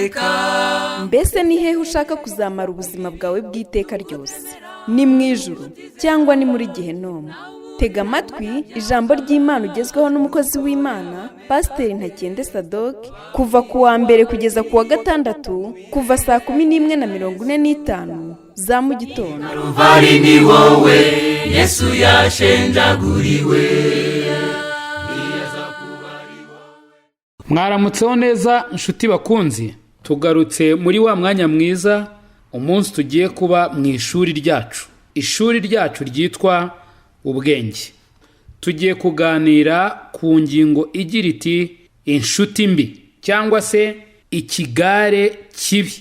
Uwiteka. Mbese ni hehe ushaka kuzamara ubuzima bwawe bw'iteka ryose? Ni mu ijuru cyangwa ni muri Gehinomu? Tega amatwi ijambo ry'Imana ugezweho n'umukozi w'Imana, Pasiteri Ntakende Sadoke, kuva ku wa mbere kugeza ku wa gatandatu, kuva saa 11:45 za mu gitondo. Ruvari ni wowe Yesu yashenjaguriwe. Mwaramutseho neza, nshuti bakunzi. Tugarutse muri wa mwanya mwiza, umunsi tugiye kuba mu ishuri ryacu, ishuri ryacu ryitwa ubwenge. Tugiye kuganira ku ngingo igira iti: "Inshuti mbi cyangwa se ikigare kibi."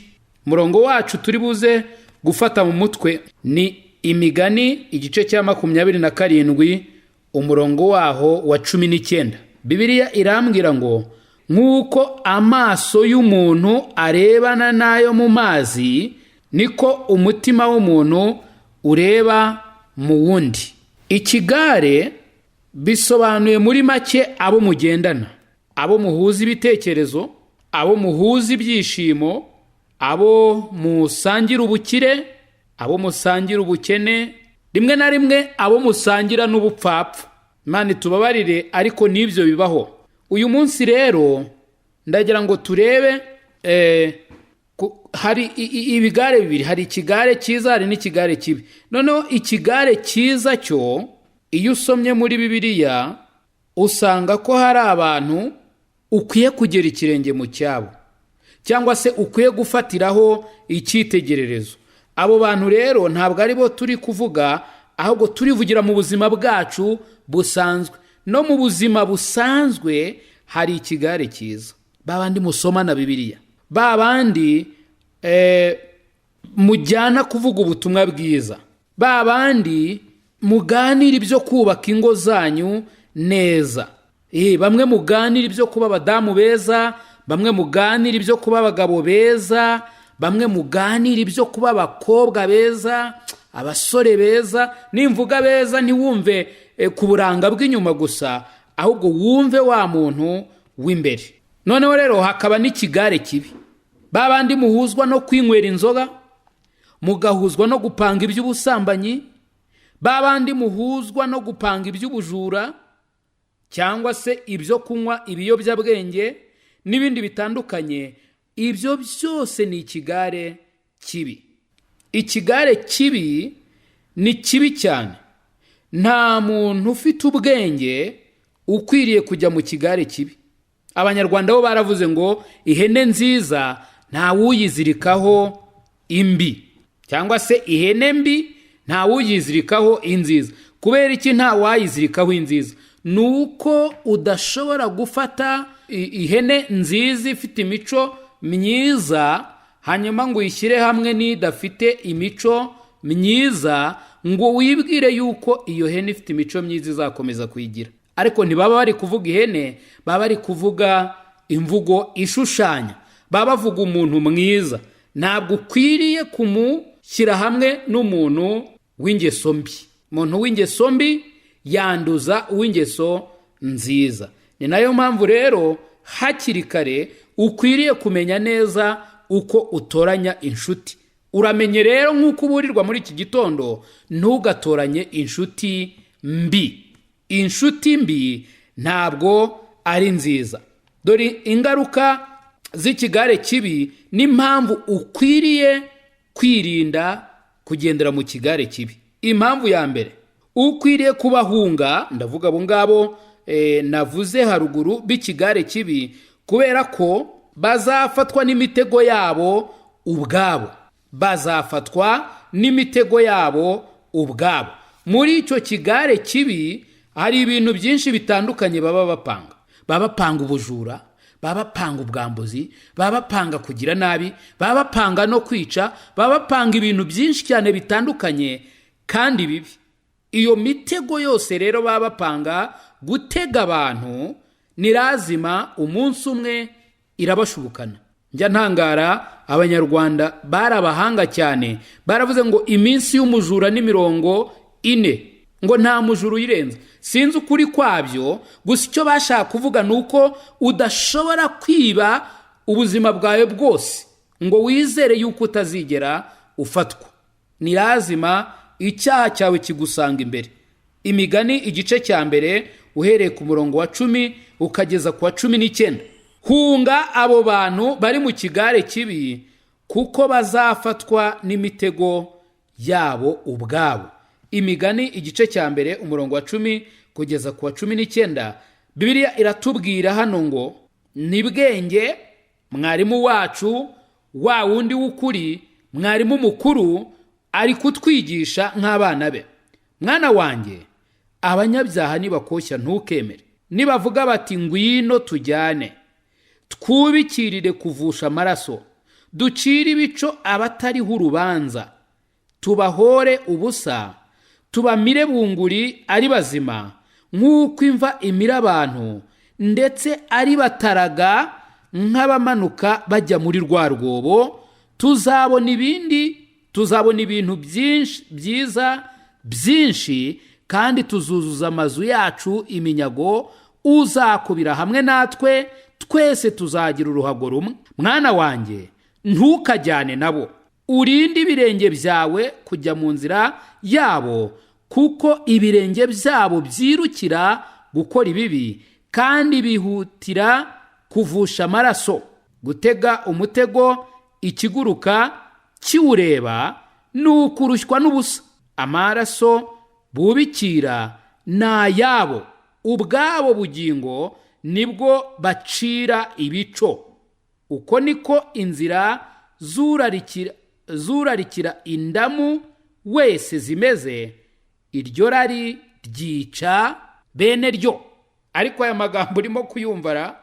Umurongo wacu turi buze gufata mu mutwe ni Imigani igice cya 27, umurongo waho wa 19. Bibiliya irambwira ngo: "Nk'uko amaso y'umuntu arebana n'ayo mu mazi, niko umutima w'umuntu ureba mu wundi." Ikigare bisobanuye muri make abo mugendana, abo muhuza ibitekerezo, abo muhuza ibyishimo, abo musangira ubukire, abo musangira ubukene, rimwe na rimwe abo musangira n'ubupfapfa. Imana itubabarire, ariko n'ibyo bibaho. Uyu munsi rero ndagira ngo turebe hari ibigare bibiri: hari ikigare cyiza, hari n'ikigare kibi. Noneho ikigare cyiza cyo, iyo usomye muri Bibiliya usanga ko hari abantu ukwiye kugera ikirenge mu cyabo, cyangwa se ukwiye gufatiraho icyitegererezo. Abo bantu rero ntabwo ari bo turi kuvuga, ahubwo turivugira mu buzima bwacu busanzwe. No mu buzima busanzwe hari ikigare cyiza: ba bandi musomana Bibiliya, ba bandi mujyana kuvuga ubutumwa bwiza, ba bandi muganira ibyo kubaka ingo zanyu neza. Bamwe muganira ibyo kuba abadamu beza, bamwe muganira ibyo kuba abagabo beza, bamwe muganira ibyo kuba abakobwa beza, abasore beza. Nimvuga beza, ntiwumve ku buranga bw'inyuma gusa, ahubwo wumve wa muntu w'imbere. Noneho rero hakaba n'ikigare kibi: ba bandi muhuzwa no kwinywera inzoga, mugahuzwa no gupanga iby'ubusambanyi, ba bandi muhuzwa no gupanga iby'ubujura cyangwa se ibyo kunywa ibiyobyabwenge n'ibindi bitandukanye. Ibyo byose ni ikigare kibi. Ikigare kibi ni kibi cyane. Nta muntu ufite ubwenge ukwiriye kujya mu kigare kibi. Abanyarwanda bo baravuze ngo: "Ihene nziza ntawuyizirikaho imbi", cyangwa se "Ihene mbi ntawuyizirikaho inziza". Kubera iki ntawayizirikaho inziza? Ni uko udashobora gufata ihene nziza ifite imico myiza, hanyuma ngo uyishyire hamwe n'idafite imico myiza, ngo wibwire yuko iyo hene ifite imico myiza izakomeza kuyigira. Ariko ntibaba bari kuvuga ihene, baba bari kuvuga imvugo ishushanya, baba bavuga umuntu mwiza. Ntabwo ukwiriye kumushyira hamwe n'umuntu w'ingeso mbi. Umuntu w'ingeso mbi yanduza uw'ingeso nziza. Ni nayo mpamvu rero hakiri kare ukwiriye kumenya neza uko utoranya inshuti. Uramenye rero, nk'uko uburirwa muri iki gitondo, ntugatoranye inshuti mbi. Inshuti mbi ntabwo ari nziza. Dore ingaruka z'ikigare kibi n'impamvu ukwiriye kwirinda kugendera mu kigare kibi. Impamvu ya mbere ukwiriye kubahunga, ndavuga abo ngabo navuze haruguru b'ikigare kibi, kubera ko bazafatwa n'imitego yabo ubwabo. Bazafatwa n'imitego yabo ubwabo. Muri icyo kigare kibi hari ibintu byinshi bitandukanye baba bapanga. Baba bapanga ubujura, baba bapanga ubwambuzi, baba bapanga kugira nabi, baba bapanga no kwica, baba bapanga ibintu byinshi cyane bitandukanye kandi bibi. Iyo mitego yose rero baba bapanga gutega abantu, ni lazima umunsi umwe irabashubukana. Njya ntangara, Abanyarwanda bari abahanga cyane, baravuze ngo: "Iminsi y'umujura ni 40", ngo nta mujura uyirenza. Sinzi ukuri kwabyo, gusa icyo bashaka kuvuga ni uko udashobora kwiba. ubuzima bwawe bwose ngo wizere yuko utazigera ufatwa. Ni lazima icyaha cyawe kigusanga imbere. Imigani igice cya 1 uhereye ku murongo wa 10 ukageza ku wa 19. Hunga abo bantu bari mu kigare kibi, kuko bazafatwa n'imitego yabo ubwabo. Imigani igice cya 1 umurongo wa 10 kugeza ku wa 19. Bibiliya iratubwira hano ngo ni Bwenge mwarimu wacu, wa wundi w'ukuri, mwarimu mukuru, ari kutwigisha nk'abana be. Mwana wanjye, abanyabyaha nibakoshya ntukemere, nibavuga bati ngwino tujyane, twubikirire kuvusha amaraso, ducire ibico abatariho urubanza, tubahore ubusa, tubamire bunguri ari bazima, nk'uko imva imira abantu, ndetse ari bataraga nk'abamanuka bajya muri rwa rwobo. Tuzabona ibindi, tuzabona ibintu byinshi byiza byinshi, kandi tuzuzuza amazu yacu iminyago. Uzakubira hamwe natwe twese tuzagira uruhago rumwe. Mwana wanjye, ntukajyane nabo, urinde ibirenge byawe kujya mu nzira yabo, kuko ibirenge byabo byirukira gukora ibibi, kandi bihutira kuvusha amaraso. Gutega umutego ikiguruka kiwureba ni ukurushywa n'ubusa. Amaraso bubikira ni ayabo ubwabo, bugingo nibwo bacira ibico. Uko niko inzira zurarikira indamu wese zimeze, iryo rari ryica bene ryo. Ariko aya magambo urimo kuyumvara,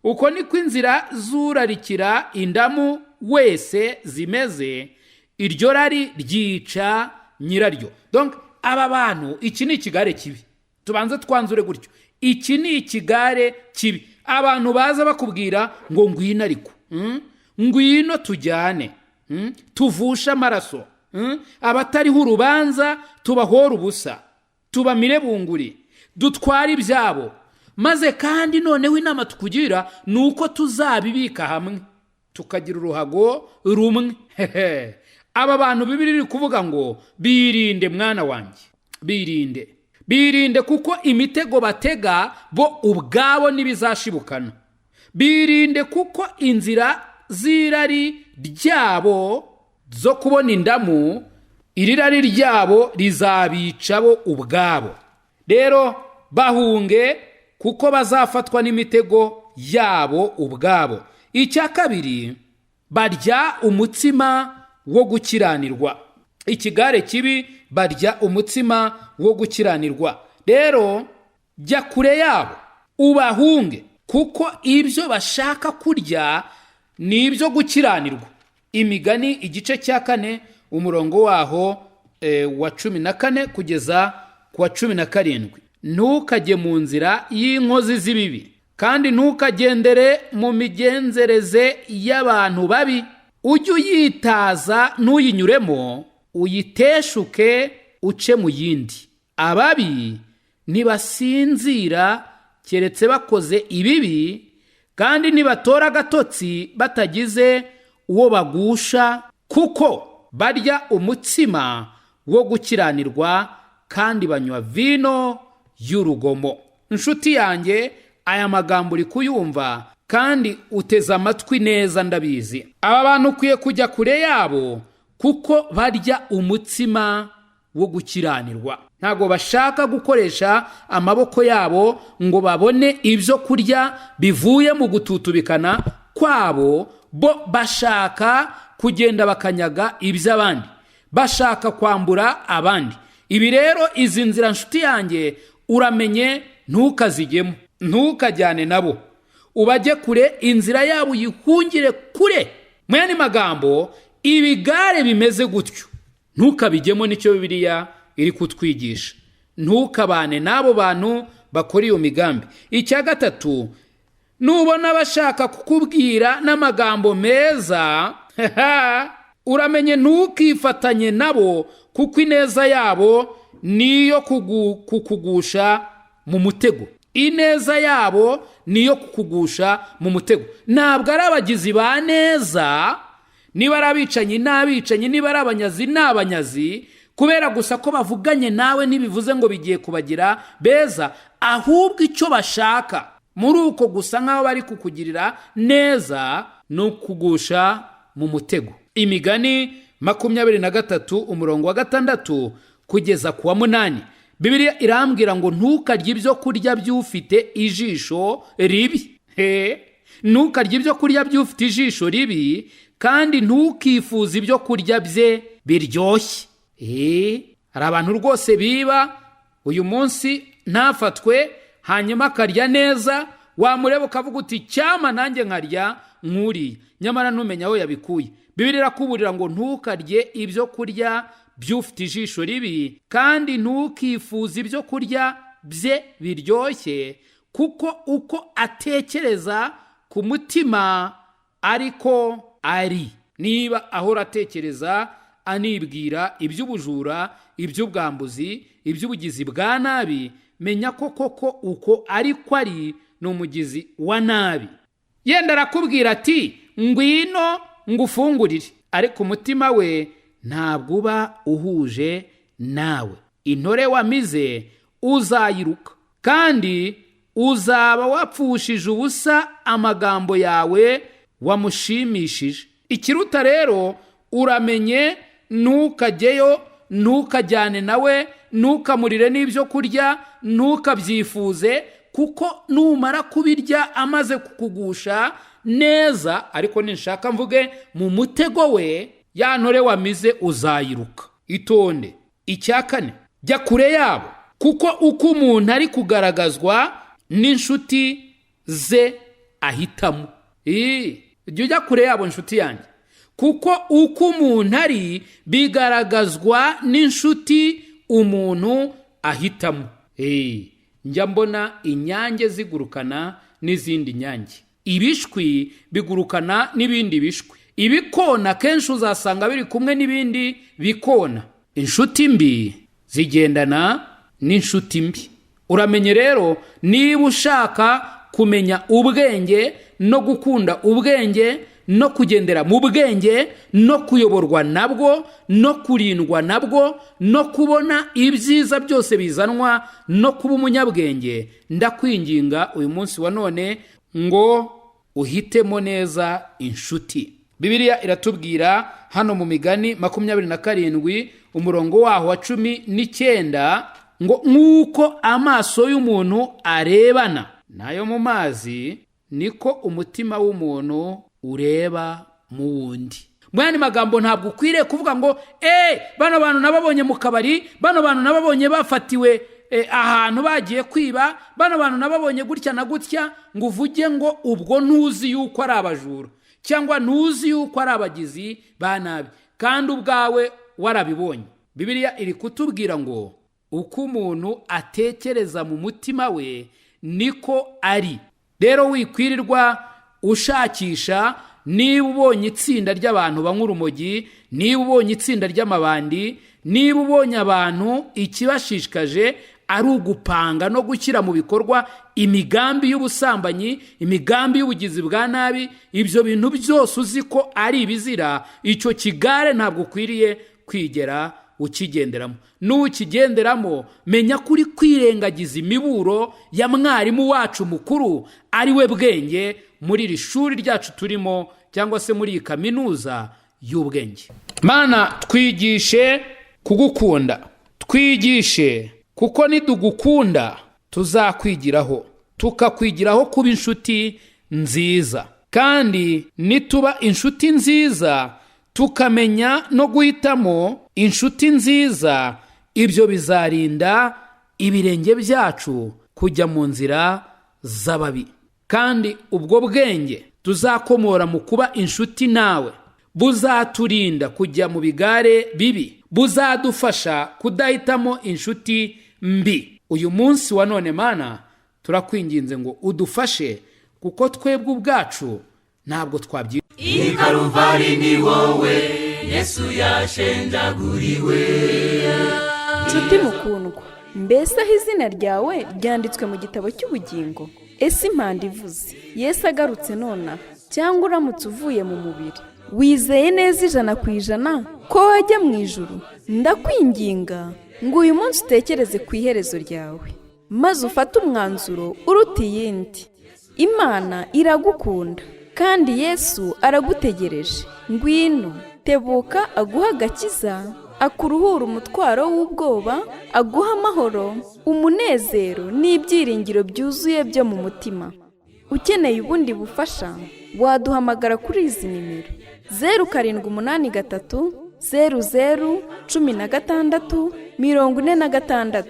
uko niko inzira zurarikira indamu wese zimeze, iryo rari ryica nyiraryo. Donc aba bantu, iki ni ikigare kibi, tubanze twanzure gutyo, iki ni ikigare kibi. Abantu baza bakubwira ngo ngwino, ariko ngwino tujyane, tuvushe amaraso, abatariho urubanza tubahore ubusa, tubamire bunguri, dutware ibyabo, maze kandi noneho inama tukugira ni uko tuzabibika hamwe tukagira uruhago rumwe. Aba bantu Bibiliya iri kuvuga ngo birinde, mwana wanjye, birinde, birinde, kuko imitego batega bo ubwabo ntibizashibukana. Birinde, kuko inzira z'irari ryabo zo kubona indamu, iri rari ryabo rizabica bo ubwabo. Rero bahunge, kuko bazafatwa n'imitego yabo ubwabo. Icya kabiri, barya umutsima wo gukiranirwa. Ikigare kibi, barya umutsima wo gukiranirwa. Rero jya kure yabo ubahunge, kuko ibyo bashaka kurya ni ibyo gukiranirwa. Imigani igice cya 4 umurongo waho wa 14 kugeza ku wa 17. Ntukajye mu nzira y'inkozi z'ibibi, kandi ntukagendere mu migenzereze y'abantu babi. Ujye uyitaza ntuyinyuremo, uyiteshuke uce mu yindi. Ababi ntibasinzira keretse bakoze ibibi, kandi ntibatora agatotsi batagize uwo bagusha, kuko barya umutsima wo gukiranirwa kandi banywa vino y'urugomo. Inshuti yanjye, aya magambo uri kuyumva kandi uteze amatwi neza, ndabizi. Aba bantu ukwiye kujya kure yabo, kuko barya umutsima wo gukiranirwa. Ntabwo bashaka gukoresha amaboko yabo ngo babone ibyo kurya bivuye mu gututubikana kwabo. Bo bashaka kugenda bakanyaga iby'abandi, bashaka kwambura abandi. Ibi rero, izi nzira, nshuti yanjye, uramenye ntukazigemo, ntukajyane nabo, ubajye kure, inzira yabo uyihungire kure. Mu yandi magambo, ibigare bimeze gutyo ntukabijyemo, nicyo Bibiliya iri kutwigisha. Ntukabane n'abo bantu bakora iyo migambi. Icya gatatu, nubona bashaka kukubwira n'amagambo meza, uramenye ntukifatanye nabo, kuko ineza yabo niyo kukugusha mu mutego. Ineza yabo niyo kukugusha mu mutego. Ntabwo ari abagizi ba neza, niba ari abicanyi ni abicanyi, niba ari abanyazi ni abanyazi. Kubera gusa ko bavuganye nawe ntibivuze ngo bigiye kubagira beza, ahubwo icyo bashaka muri uko gusa nk'aho bari kukugirira neza ni ukugusha mu mutego. Imigani 23 umurongo wa 6 kugeza ku wa 8, Bibiliya irambwira ngo ntukarye ibyo kurya by'ufite ijisho ribi. Ntukarye ibyo kurya by'ufite ijisho ribi, kandi ntukifuze ibyo kurya bye biryoshye. Hari abantu rwose biba uyu munsi ntafatwe, hanyuma akarya neza, wamureba ukavuga uti cyama nanjye nkarya nk'uriya, nyamara ntumenya aho yabikuye. Bibiliya irakuburira ngo ntukarye ibyo kurya by'ufite ijisho ribi, kandi ntukifuze ibyo kurya bye biryoshye, kuko uko atekereza ku mutima ariko ari. Niba ahora atekereza anibwira iby'ubujura, iby'ubwambuzi, iby'ubugizi bwa nabi, menya ko koko uko ariko ari, ni umugizi wa nabi. Yenda arakubwira ati ngwino ngufungurire, ariko umutima we ntabwo uba uhuje nawe. Intore wamize uzayiruka, kandi uzaba wapfushije ubusa amagambo yawe wamushimishije. Ikiruta rero, uramenye ntukajyeyo, ntukajyane nawe, ntukamurire n'ibyo kurya, ntukabyifuze, kuko numara kubirya amaze kukugusha neza, ariko ninshaka mvuge mu mutego we, ya ntore wamize uzayiruka. Itonde. Icya kane, jya kure yabo, kuko uko umuntu ari kugaragazwa n'inshuti ze ahitamo. Jya ujya kure yabo nshuti yanjye, kuko uko umuntu ari bigaragazwa n'inshuti umuntu ahitamo. Njya mbona inyange zigurukana n'izindi nyange, ibishwi bigurukana n'ibindi bishwi, ibikona kenshi uzasanga biri kumwe n'ibindi bikona. Inshuti mbi zigendana n'inshuti mbi. Uramenye rero, niba ushaka kumenya ubwenge no gukunda ubwenge no kugendera mu bwenge no kuyoborwa nabwo no kurindwa nabwo no kubona ibyiza byose bizanwa no kuba umunyabwenge, ndakwinginga uyu munsi wa none ngo uhitemo neza inshuti. Bibiliya iratubwira hano mu Migani 27 umurongo waho wa 19 ngo nk'uko amaso y'umuntu arebana nayo mu mazi, niko umutima w'umuntu ureba mu wundi. Mu yandi magambo, ntabwo ukwiriye kuvuga ngo eee bano bantu nababonye mu kabari, bano bantu nababonye bafatiwe ahantu bagiye kwiba, bano bantu nababonye gutya na gutya, ngo uvuge ngo ubwo ntuzi yuko ari abajura cyangwa ntuzi yuko ari abagizi ba nabi, kandi ubwawe warabibonye. Bibiliya iri kutubwira ngo uko umuntu atekereza mu mutima we niko ari. Rero wikwirirwa ushakisha, niba ubonye itsinda ry'abantu banywa urumogi, niba ubonye itsinda ry'amabandi, niba ubonye abantu ikibashishikaje ari ugupanga no gushyira mu bikorwa imigambi y'ubusambanyi, imigambi y'ubugizi bwa nabi, ibyo bintu byose uzi ko ari ibizira, icyo kigare ntabwo ukwiriye kwigera ukigenderamo. N'ukigenderamo, menya ko uri kwirengagiza imiburo ya mwarimu wacu mukuru, ari we bwenge, muri iri shuri ryacu turimo cyangwa se muri iyi kaminuza y'ubwenge. Mana, twigishe kugukunda, twigishe, kuko nidugukunda tuzakwigiraho, tukakwigiraho kuba inshuti nziza. Kandi nituba inshuti nziza, tukamenya no guhitamo inshuti nziza, ibyo bizarinda ibirenge byacu kujya mu nzira z'ababi. Kandi ubwo bwenge tuzakomora mu kuba inshuti nawe buzaturinda kujya mu bigare bibi, buzadufasha kudahitamo inshuti mbi. Uyu munsi wa none, Mana, turakwinginze ngo udufashe, kuko twebwe ubwacu ntabwo twabyi I Karuvari ni wowe Yesu yashenjaguriwe. Nshuti mukundwa. Mbese aho izina ryawe ryanditswe mu gitabo cy'ubugingo? Ese impanda ivuze Yesu agarutse nonaha, cyangwa uramutse uvuye mu mubiri, wizeye neza 100% ko wajya mu ijuru? Ndakwinginga ngo uyu munsi utekereze ku iherezo ryawe, maze ufate umwanzuro uruta iyindi. Imana iragukunda kandi Yesu aragutegereje. Ngwino, tebuka aguhe agakiza, akuruhura umutwaro w'ubwoba, aguha amahoro, umunezero n'ibyiringiro byuzuye byo mu mutima. Ukeneye ubundi bufasha, waduhamagara kuri izi nimero: 0783 00 16 46.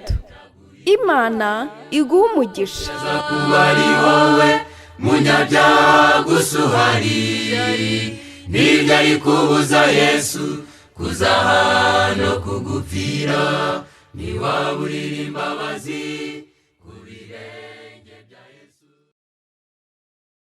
Imana iguha umugisha. Kuba ari wowe munyabyaha gusa uhari, nibyo ari kubuza Yesu kuzaha no kugupfira, ntiwaburira imbabazi.